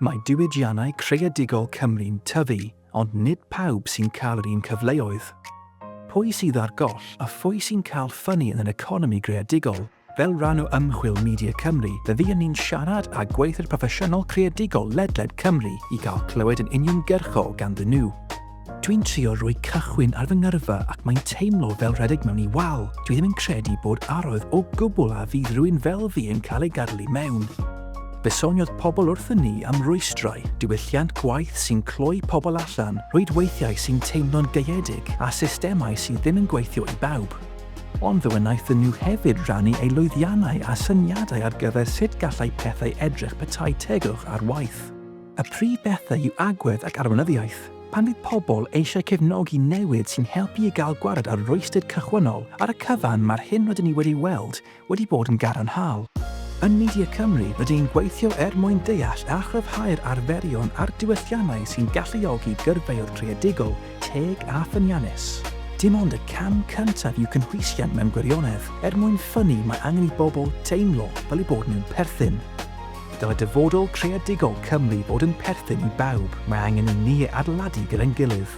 Mae diwydiannau creadigol Cymru'n tyfu, ond nid pawb sy'n cael yr un cyfleoedd. Pwy sydd ar goll a phwy sy'n cael ffynnu yn yr economi greadigol? Fel rhan o ymchwil Media Cymru, fe fuon ni'n siarad â gweithwyr proffesiynol creadigol ledled Cymru i gael clywed yn uniongyrchol ganddyn nhw. Dwi'n trio rhoi cychwyn ar fy ngyrfa ac mae'n teimlo fel rhedeg mewn i wal. Dwi ddim yn credu bod arwydd o gwbl a fydd rhywun fel fi yn cael ei gadael i mewn. Fe soniodd pobl wrthyn ni am rwystrau, diwylliant gwaith sy'n cloi pobl allan, rhwydweithiau sy'n teimlo'n gaeëdig a systemau sydd ddim yn gweithio i bawb. Ond fe wnaethon nhw hefyd rannu eu lwyddiannau a syniadau ar gyfer sut gallai pethau edrych petai tegwch ar waith. Y prif bethau yw agwedd ac arweinyddiaeth. Pan fydd pobl eisiau cefnogi newid sy'n helpu i gael gwared ar rwystr cychwynnol, ar y cyfan mae'r hyn rydyn ni wedi weld wedi bod yn gadarnhaol. Yn Media Cymru, rydyn ni'n gweithio er mwyn deall a chryfhau'r arferion a'r diwylliannau sy'n galluogi gyrfaoedd creadigol, teg a ffyniannus. Dim ond y cam cyntaf yw cynhwysiant mewn gwirionedd. Er mwyn ffynnu mae angen i bobl teimlo fel eu bod nhw'n perthyn. Dylai dyfodol creadigol Cymru fod yn perthyn i bawb, mae angen i ni ei adeiladu gyda'n gilydd.